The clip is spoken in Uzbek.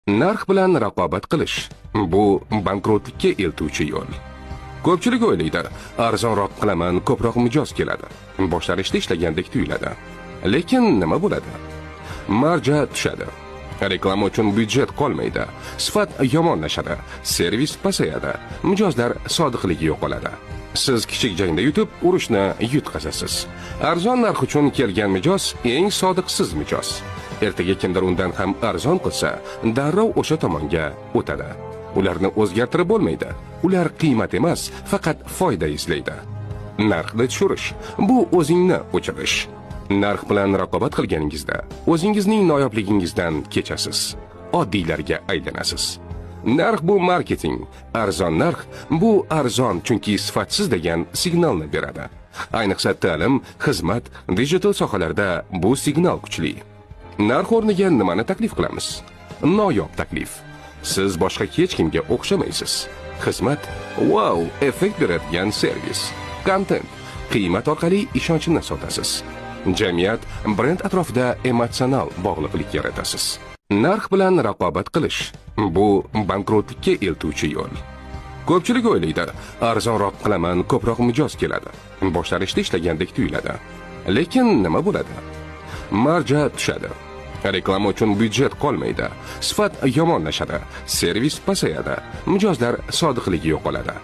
Narx bilan raqobat qilish bu bankrotlikka eltuvchi yo'l. Ko'pchilik o'ylaydi, arzonroq qilaman, ko'proq mijoz keladi. Boshlanishda ishlagandek tuyuladi. Lekin nima bo'ladi? Marja tushadi. Reklama uchun byudjet qolmaydi. Sifat yomonlashadi. Servis pasayadi. Mijozlar sodiqligi yo'qoladi. Siz kichik jangda yutib, urushni yutqazasiz. Arzon narx uchun kelgan mijoz eng sodiqsiz mijoz. Ertaga kimdir undan ham arzon qilsa, darrov o'sha tomonga o'tadi. Ularni o'zgartirib bo'lmaydi. Ular qiymat emas, faqat foyda izlaydi. Narxni tushirish bu o'zingni o'chirish. Narx bilan raqobat qilganingizda o'zingizning noyobligingizdan kechasiz. Oddiylarga aylanasiz. Narx bu marketing. Arzon narx bu arzon chunki sifatsiz degan signalni beradi. Ayniqsa ta'lim, xizmat, digital sohalarda bu signal kuchli. Narx o'rniga nimani taklif qilamiz? Noyob taklif. Siz boshqa hech kimga o'xshamaysiz. Xizmat, wow, effekt beradigan servis. Kontent, qiymat orqali ishonchni sotasiz. Jamiyat, brend atrofida emotsional bog'liqlik yaratasiz. Narx bilan raqobat qilish bu bankrotlikka eltuvchi yo'l. Ko'pchilik o'ylaydi, arzonroq qilaman, ko'proq mijoz keladi. Boshlanishda ishlagandek tuyuladi. Lekin nima bo'ladi? Marja tushadi. Reklama uchun byudjet qolmaydi. Sifat yomonlashadi. Servis pasayadi. Mijozlar sodiqligi yo'qoladi.